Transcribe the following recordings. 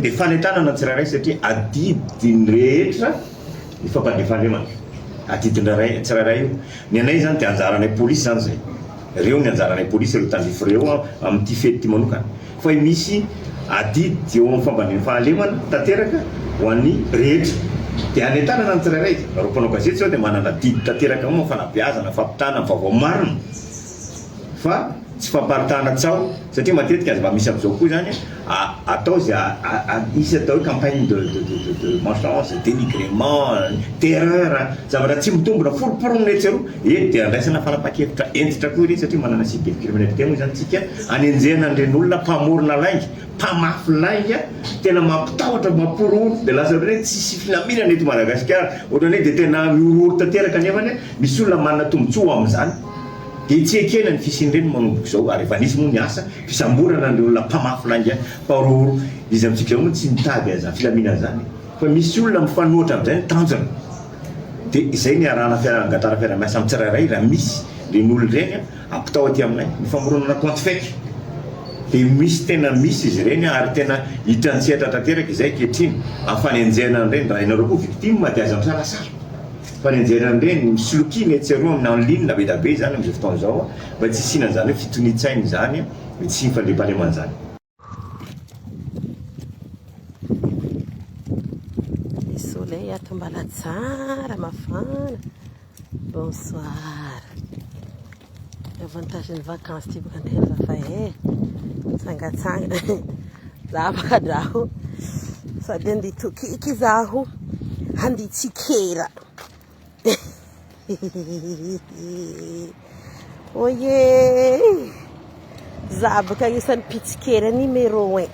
Dia fanentanana ny tsirairay satria adidin'ny rehetra ny fampandriampahalemana. Adidin'ny tsirairay io. Ny anay izany dia anjaranay polisy izany izay. Ireo ny anjaranay polisy, ireo tandrify ireo amin'ity fety ity manokana. Fa misy adidy eo amin'ny fampandriampahalemana tanteraka ho an'ny rehetra. Dia anentanana ny tsirairay. Ireo mpanao gazety izao dia manana adidy tanteraka amin'ny fanabeazana, fampitana ny vaovao marina. Fa tsy famparitahana tsaho satria matetika aza mba misy amin'izao koa izany atao izay hisy atao hoe campagne de de de de mensonge, denigrement, terreur, zavatra tsy mitombina foromporonina etsy aroa, eny dia andraisana fanapahan-kevitra hentitra koa ireny satria manana cybercriminalité moa izany tsika anenjehana an'ireny olona mpamorona lainga, mpamafy lainga tena mampitahotra, mampihorohoro dia lasa ohatran'ny hoe tsisy filaminana eto Madagasikara, ohatran'ny hoe dia tena mihorohoro tanteraka nefany misy olona manana tombotsoa ho amin'izany. Dia tsy ekena ny fisian'ireny manomboka izao ary efa nisy moa ny asa fisamborana an'ireo olona mpamafy lainga mparohoro izy amintsika izao moa tsy mitady an'izany filaminana izany fa misy olona mifanohitra amin'izay ny tanjona dia izay ny arahana fiara angatahana fiaraha-miasa amin'ny tsirairay raha misy ireny olona ireny ampitao aty aminay ny famoronana compte fake dia misy tena misy izy ireny ary tena hiditra an-tsehatra tanteraka izay ankehitriny amin'ny fanenjehana an'ireny raha ianareo koa victime dia aza misalasala Fanenjehana an'ireny, misoloky ny etsy aroa amin'ny en ligne be dia be izany amin'izao fotoana izao mba tsy hisiana an'izany hoe fitonian-tsaina izany, tsy hisian'ny fandriampahalemana izany. Le soleil ato mbala tsara mafana. Bonsoir. Avantage ny vacances ty boka andeha fa eh. Tsangatsanga. Za baka draho. Sady andeha tokiky zaho. Andeha tsikera. Oye. Za baka agnisan'ny mpitsikera numéro un.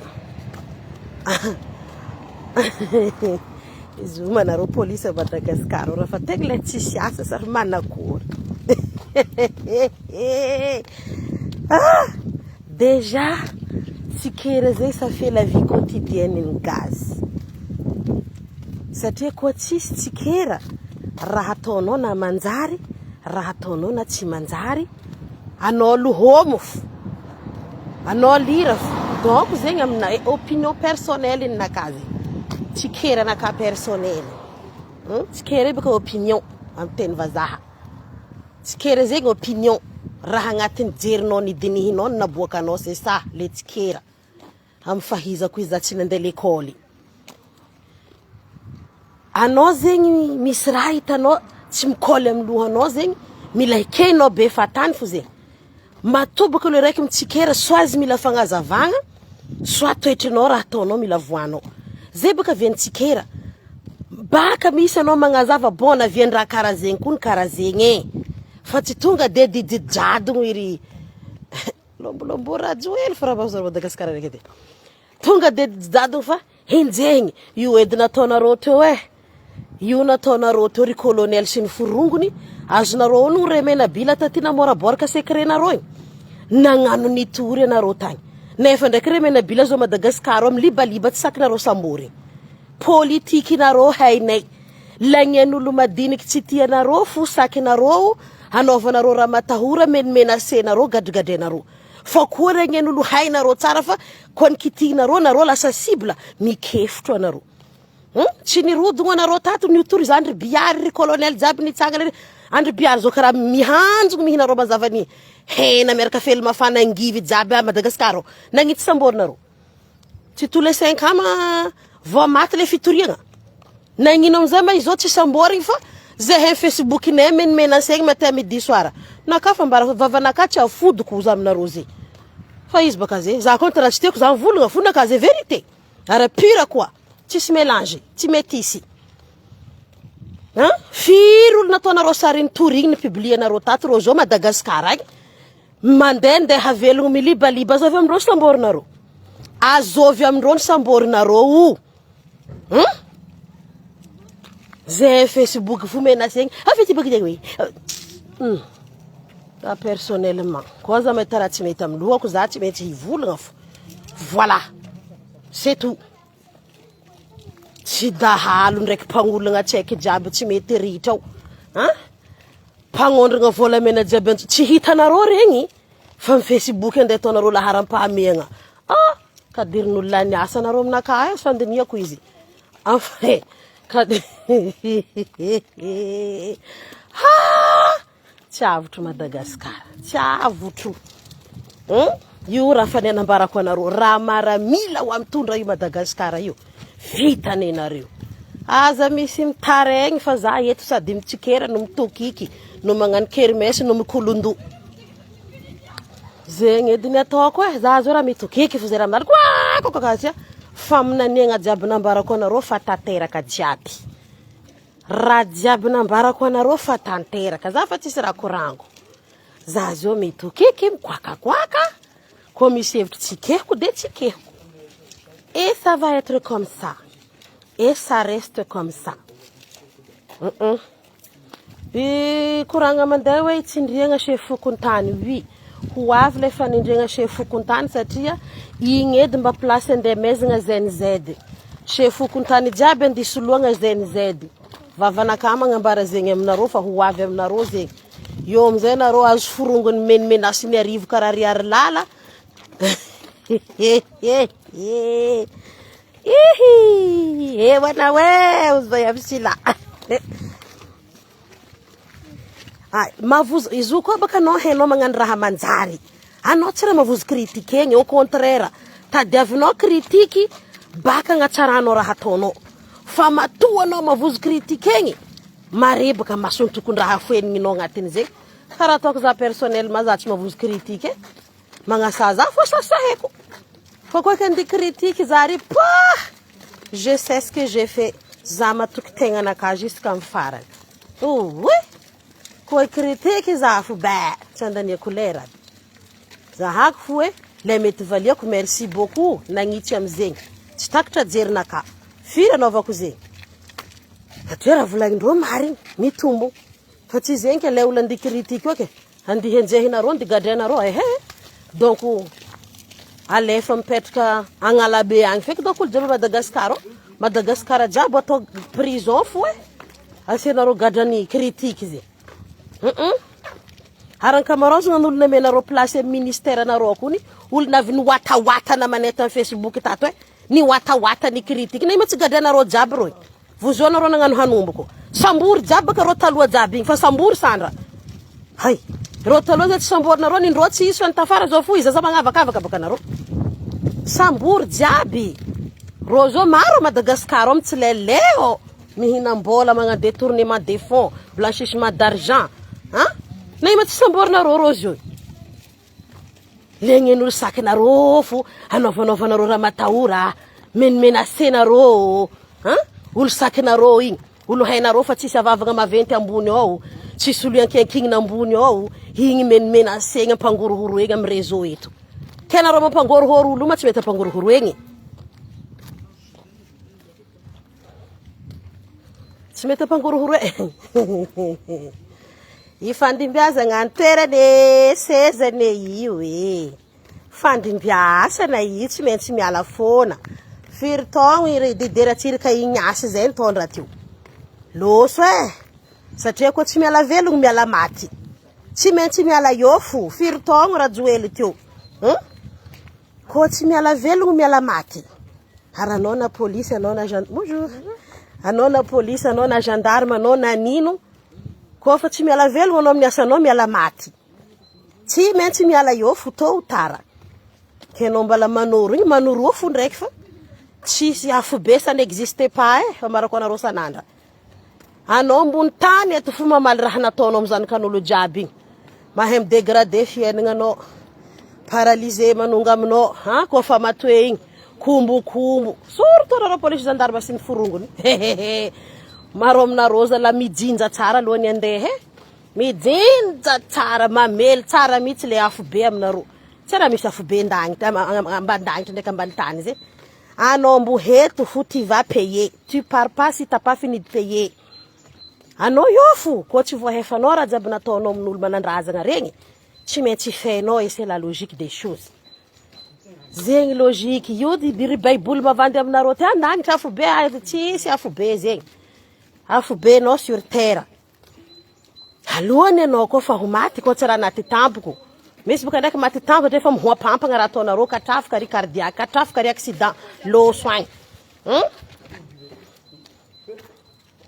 Izy io manareo police à Madagascar raha fa tegna ilay tsisy asa sary manakory. Ah! Déjà tsikera zay ça fait la vie quotidienne ny gasy. Satria koa tsisy tsikera raha ataonao na manjary, raha ataonao na tsy manjary, anao lohômo fo, anao lira fo. Donc zegny amina opinion personnelle ninakahy zegny, tsikera anakahy personnel. Tsikera io bôka opinion amin'ny teny vazaha. Tsikera zegny opinion, raha agnatin'ny jerinao nidinihinao no naboakanao c'est ça le tsikera. Amin'ny fahizako izy za tsy nandeha lekôly. Anao zegny misy raha hitanao tsy mikôly amin'ny lohanao zegny, mila ekenao be fahatany fo zegny. Matoboka le raiky mitsikera soit izy mila fagnazavagna, soit toetrinao raha ataonao mila voanao. Zay bôka avy any tsikera. Baka misy anao magnazava bon navian'ny raha karaha zegny koa ny karaha zegny e. Fa tsy tonga de didy jadogno iry lombolombo Rajoely fa raha mahazo Madagasikara ndraiky edy. Tonga de jadogno fa henjehigny. Io edy nataonareo teo e. Io nataonareo teo ry colonel sy ny forongony, azonareo ono Remenabila taty namoraboraka secret nareo igny. Nagnano nitory anareo tagny. Nefa ndraiky Remenabila zao Madagascar ao milibaliba tsy sakinareo samborigny. Politique nareo hainay. Lagnan'olo madiniky tsy tianareo fo sakinareo anaovanareo ramatahora menomenacenareo gadragadrainareo. Fa koa regnen'olo hainareo tsara fa koa ny kitihinareo nareo lasa cible mikefitro anareo. Hum, tsy nirodogno anareo tato niotory zany ry Biary ry colonel jiaby nitsangana ry andry Biary zao karaha mihanjogno mihinareo mazava ny hena miaraka fely mafana angivy jiaby a Madagascar ao. Nagnitsy samborinareo. Tsy tous les 5 ans ma vao maty le fitoriagna. Nagnino amizay ma izao tsy samborigny fa zahay Facebook nay menomenasegny matin midi soir. Naka fa ambara vavanaka tsy afodiko za aminareo ze. Fa izy baka ze, za contre raha tsy tiako za mivolagna fo naka ze vérité. Ary pure koa, tsisy mélange, tsy metisy. Hein? Firy olo nataonareo sary nitory igny ni-publier-nareo tato reo zao Madagascar agny. Mandehandeha velogno milibaliba azovy amindreo samborinareo. Azovy amindreo ny samborinareo o. Hum? Zay Facebook fo menacegny. Ah Facebook zegny hoe. Hum. Ah, personnellement, koa za mahita raha tsy mety amin'ny lohako za tsy maintsy hivolagna fo. Voilà. C'est tout. Tsy dahalo ndraiky mpagnologna tsy haiko jiaby tsy mety ritra ao. Hein? Mpagnondragna volamena jiaby antso tsy hitanareo regny fa ny Facebook andeha ataonareo laharam-pahamehagna. Ah! Kadirin'olona niasa anareo aminakahy azo fandinihako izy. Enfin, kadi ha! Tsy avotro Madagascar, tsy avotro. Hum? Io raha fa ny anambarako anareo, raha maramila ho mitondra io Madagascar io, vita nenareo. Aza misy mitaregny fa za eto sady mitsikera no mitokiky, no magnano kermesse no mikolondoha. Zegny edy ny ataoko e, za zao raha mitokiky fo zay raha mandalo koakoakoa faminaniagna jiaby nambarako anareo fa tanteraka jiaby. Raha jiaby nambarako anareo fa tanteraka, za fa tsisy raha korango. Za zao mitokiky, mikoakakoaka, koa misy hevitry tsikehiko de tsikehiko. Et ça va être comme ça. Et ça reste comme ça. Mm -mm. I koragna mandeha hoe tsindriagna chef fokontany oui ho avy le fanindriagna chef fokontany satria igny edy mba place andemezagna Gen Z chef fokontany jiaby andeha soloagna Gen Z vavanakahy magnambara zegny aminareo fa ho avy aminareo zegny eo amizay nareo azo forongony menimenasiny arivo karaha ry Arilala Ihi! Eo anao e, ozy vay avy sila. Ay, mavozo, izy io koa baka anao hainao magnano raha manjary. Anao tsy raha mavozo critique egny, au contraire. Tadiavinao critique baka agnatsaranao raha ataonao. Fa matoa anao mavozo critique egny, marebaka masony tokony raha foenigninao agnatin'izay. Karaha ataoko za personnellement za tsy mavozo critique e. Magnasaha za fô sasaheko. Fa koa ke andeha critique za ry pah! Je sais ce que j'ai fait. Za matoky tegnanakahy jusqu'à farany. Oy! Koa critique za fo bah! Tsy andaniako lera. Zahako fo hoe le mety valiako merci beaucoup nagnitsy amizegny. Tsy takatra jerinakahy. Firy anaovako zegny? Satria raha volagnindreo marigny, mitombo. Fa tsy zegny ke le olo andeha critique io ke. Andeha henjehinareo, andeha gadrainareo, ehe. Donc alefa mipetraka agnalabe agny feky donc olo jiaby Madagascar ao. Madagascar jiaby atao prison fo e. Asianareo gadrany critique zegny. Ary ankamaroazana ny olona amenareo place amin'ny ministère nareo akony, olona avy niwatawata namanay tamin'ny Facebook tato e. Niwatawata ny critique. Na io ma tsy gadrainareo jiaby rô. Vozo anareo nagnano hanomboko. Sambory jiaby baka reo taloha jiaby igny fa sambory sandra. Hay. Reo taloha zay tsy samborinareo nindreo tsy hisy fa ny tafara zao fo izy aza magnavakavaka baka anareo. Sambory jiaby. Reo zao maro a Madagascar ao mitsileleo mihinam-bola magnano détournement des fonds, blanchissement d'argent. Hein? Na io ma tsy samborinareo reo zio. Legnen'olo sakinareo fo anaovanaovanareo raha matahora menimenasenareo an olo sakinareo igny olo hainareo fa tsisy avavagna maventy ambony ao tsisy olo iankiankignina ambony ao igny menimenasegny ampangorohoro egny amy réseau eto ke anareo mampangorohoro olo io ma tsy mety ampangorohoro egny Tsy mety ampangorohoro e. Ifandimbiazagna ny toerana e, sezana e io e. Fandimbiasana io, tsy maintsy miala foana. Firy taogno i Didier Ratsiraka Ignace zay nitondra teo. Loso e. Satria koa tsy miala velogno miala maty. Tsy maintsy miala eo fo. Firy taogno Rajoely teo. Hum? Koa tsy miala velogno miala maty. Ary anao na polisy anao na gen bonjour. Anao na polisy anao na gendarme anao na nino. Koa fa tsy miala velogno anao amin'ny asanao miala maty. Tsy maintsy miala eo fo tôt ou tard. Ke anao mbala manoro igny manoroa fo ndraiky fa tsisy afobe ça n'existe pas e ambarako anareo sanandra. Anao ambony tany eto fo mamaly raha nataonao amin'ny zanakan'olo jiaby igny. Mahay mi-dégrader fiaignananao. Paralysé manonga aminao, ha koa fa matoe igny. Kombokombo. Surtout anareo polisy gendarme sy ny forongony. Hehehe. Maro aminareo zala mijinja tsara alohan'ny andeha e. Mijinja tsara, mamely tsara mihitsy le afobe aminareo. Tsy raha misy afobe an-dagnitra, ambany-danitra ndraiky ambany tany zay. Anao mbo heto fo tu vas payer, tu pars pas si t'as pas fini de payer. Anao io fo, koa tsy voahefanao raha jiaby nataonao amin'olo manan-drazagna regny, tsy maintsy fenao et c'est la logique des choses. Zegny logique io ry ry baiboly mavandy aminareo ty an-danitra afobe ah, tsisy afobe zegny. Afobenao sur terre. Alohany ianao koa fa ho maty koa tsy raha anaty tampoko. Misy boka ndraiky maty tampoka satria efa mihoapampagna raha ataonareo, katrafika ry cardiaque, katrafika ry accident, lôso agny. Hum?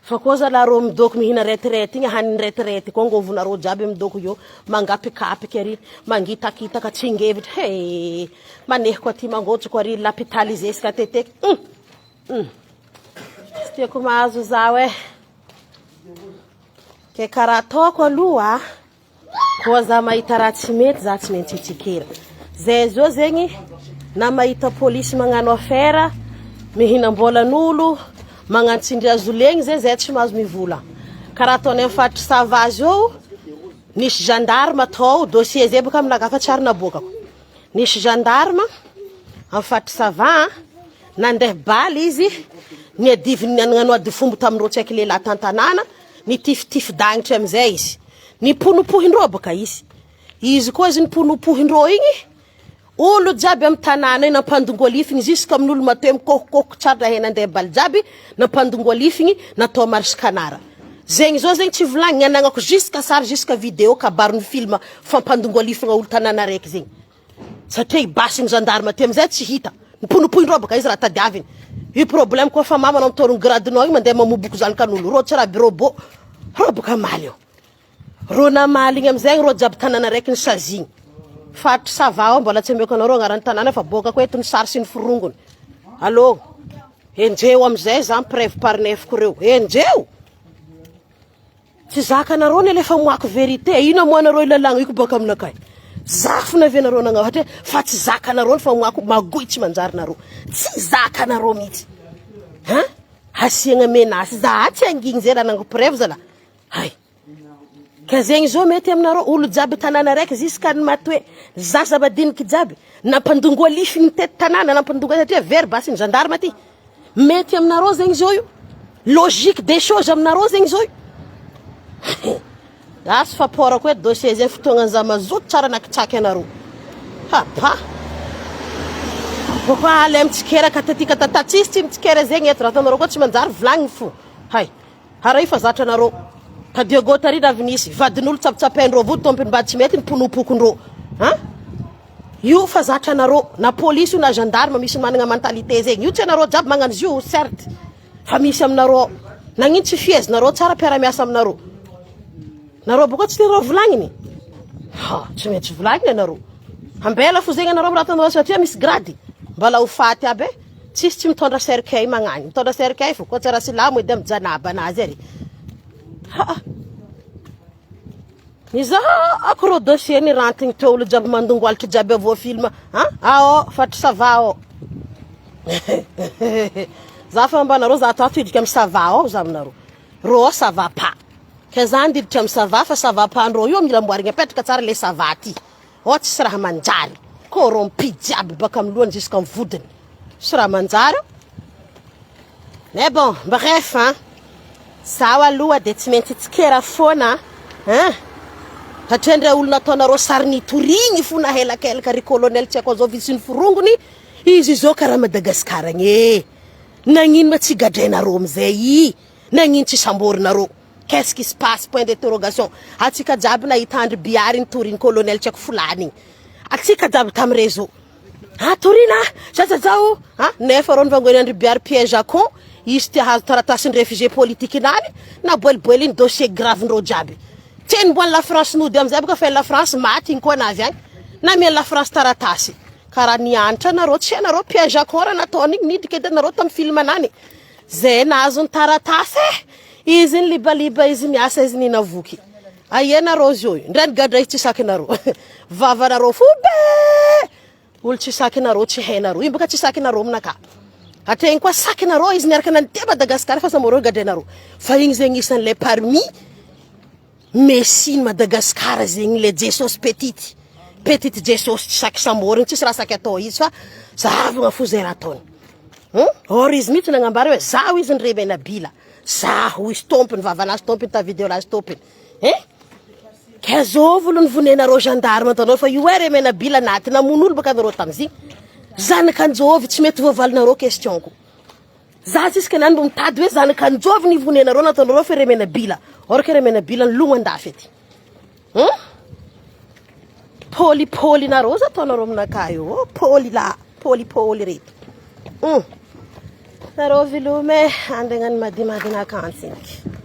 Fa koa zalahy reo midôko mihina retraite igny, hanigny retraite koa angovonareo jiaby midôko eo, mangapikapika ary, mangitakitaka tsingevitra, he! Manehiko aty mangôtsoko ary lapitaly zesika teteky, hum! Hum! Tsy tiako mahazo zaho eh! Ke karaha ataoko aloha, koa za mahita raha tsy mety za tsy maintsy hitsikera. Zay zao zegny na mahita polisy magnano affaire, mihinam-bolan'olo, magnano tsindry hazo legny zay zay tsy mahazo mivola. Karaha ataonay amin'ny faritry Sava zao, nisy gendarme tao, dossier zay bôka aminakahy fa tsy ary naboakako. Nisy gendarme amin'ny faritry Sava, nandeha bal izy, niadiviny nagnano ady fombo tamin'ireo tsy haiko lehilahy tan-tanàna, Nitifitifi-dagnitra amizay izy. Niponopohin-drô baka izy. Izy koa izy niponopohin-drô igny, olo jiaby amy tanàna io nampandongoalifigny jusque amin'olo matoe mikôkokôko tsara raha nandeha bal jiaby nampandongoalifigny natao marche canard. Zegny zao zegny tsy volagniny anagnako jusque sary jusque vidéo kabarin'ny film fampandongoalifigna olo tanàna araiky zegny. Satria i basy ny gendarme aty amizay tsy hita. Miponopohin-drô baka izy raha tadiaviny. Io problème koa fa mama anao mitôrigny grade-nao igny mandeha mamoboko zanakan'olo. Rô tsy raha by robot. Rô baka hamaly eo. Rô namaly igny amizay rô jiaby tanàna araiky nisazigny. Faritry Sava ao mbola tsy ameko anareo agnaran'ny tanàna fa bôka koa eto ny sary sy ny forongony. Allô. Enjeho amizay za preuve par nefiko reo. Enjeho. Tsy zakanareo ny alefa moako vérité, ino amoanareo io lalagna io ko baka aminakahy? Zafy navianareo nagnao satria fa tsy zakanareo ny famoako magoy tsy manjary nareo. Tsy zakanareo mihitsy. Hein? Hasiagna menace, za tsy angigny zay raha nango preuve zala. Hay. Ka zegny zao mety aminareo olo jiaby tanàna raiky jusqu'à ny maty hoe zaza madiniky jiaby nampandongoa lify ny tety tanàna nampandongoa satria very basy ny gendarme ty. Mety aminareo zegny zao io? Logique des choses aminareo zegny zao io? Gasy fa porako eto dossier zegny fotoagna za mazoto tsara nakitsaky anareo. Hapa. Pourquoi ale mitsikera ka taty ka tata tsisy tsy mitsikera zegny eto raha ataonareo koa tsy manjary volagniny fo. Hay. Hara io fa zatra anareo. Ta Diego tary avy nisy vadin'olo tsapitsapain-dreo vody tompony mba tsy mety ny ponopokin-dreo. Hein? Io fa zatra anareo, na police io na gendarme misy managna mentalité zegny. Io tsy anareo jiaby magnano izy io certes fa misy aminareo ao. Nagnino tsy fihezinareo tsara mpiara-miasa aminareo? Nareo bôka tsy tianareo volagniny. Ha, tsy maintsy volagniny anareo. Ambela fo zegny anareo raha ataonareo satria misy grade. Mbala ho faty aby e. Tsisy tsy mitondra cercueil magnagny. Mitondra cercueil fo, koa tsy raha silamo edy amin'ny janaba anazy ary. Ha. Nizahako rô dossier nirantigny teo olo jiaby mandongoalitry jiaby avoa film a ao fatry ça va ao za fa mba nareo za ato ato hidriky amy ça va ao za aminareo rô ao ça va pas ke za andiditra amy ça va fa ça va pas ndrô io mila amboarigny apetraka tsara le ça va ty ao tsisy raha manjary corrompu jiaby baka amy lohany jusqu'amy vodiny tsisy raha manjary ao Mais bon, bref hein. Zaho aloha dia tsy maintsy tsikera foana hein. Satria ndray olona ataonareo sary nitorigny fo nahelakelaka ry colonel tsy haiko azao sy ny forongony izy izao karaha Madagascar agny e. Nagnino ma tsy gadrainareo amizay i? Nagnino tsy samborinareo? Qu'est-ce qui se passe? Point d'interrogation. Atsika jiaby nahita andry Biary nitorigny colonel tsy haiko folany igny. Atsika jiaby tamy réseau. Ah torina ah, zaza zao ah, nefa reo nivangoen'i Andry Biary piège à con, izy te hahazo taratasin'ny réfugié politique nany, naboeliboeliny dossier grave ndreo jiaby. Tsy nimboan'i la France nody amizay boka fa la France maty igny koa navy agny, namian'i la France taratasy. Karaha nianatra nareo, tsy hainareo piège à con raha nataony igny, niditra edy anareo tamy film nany. Zay nahazo ny taratasy eh, izy nilibaliba izy miasa izy ninavoky. Aia nareo zio io, ndray nigadra izy tsy sakinareo. Vavanareo fo be! Olo tsy sakinareo tsy hainareo. Io boka tsy sakinareo aminakahy. Hatreny koa sakinareo izy niaraka nandeha Madagascar fa samboreo gadrainareo. Fa igny zegny isan'ilay parmi Messie ny Madagascar zegny le Jesosy petite. Petite Jesosy tsy saky samborigny, tsisy raha saky atao izy fa zahavagna fo zay raha ataony. Hum? Or izy mihitsy nagnambara hoe zaho izy ny Remenabila. Zaho izy tompony, vavanazy tompony, ta vidéo nazy tompony. Eh? Ka zovy olo nivonenareo gendarme ataonao fa io e Remenabila naty namono olo baka anareo tamizigny. Zanakanjovy tsy mety voavalinareo question ko. Za jusque nany mbo mitady hoe zanakanjovy nivonenareo nataonareo fa Remenabila. Or que Remenabila nilogno andafy aty. Hum? Pôlipôly nareo za ataonareo aminakahy io. Oh, pôly la, pôlipôly reto. Nareo veloma e, andeha hagnano madimadina akantsiniky.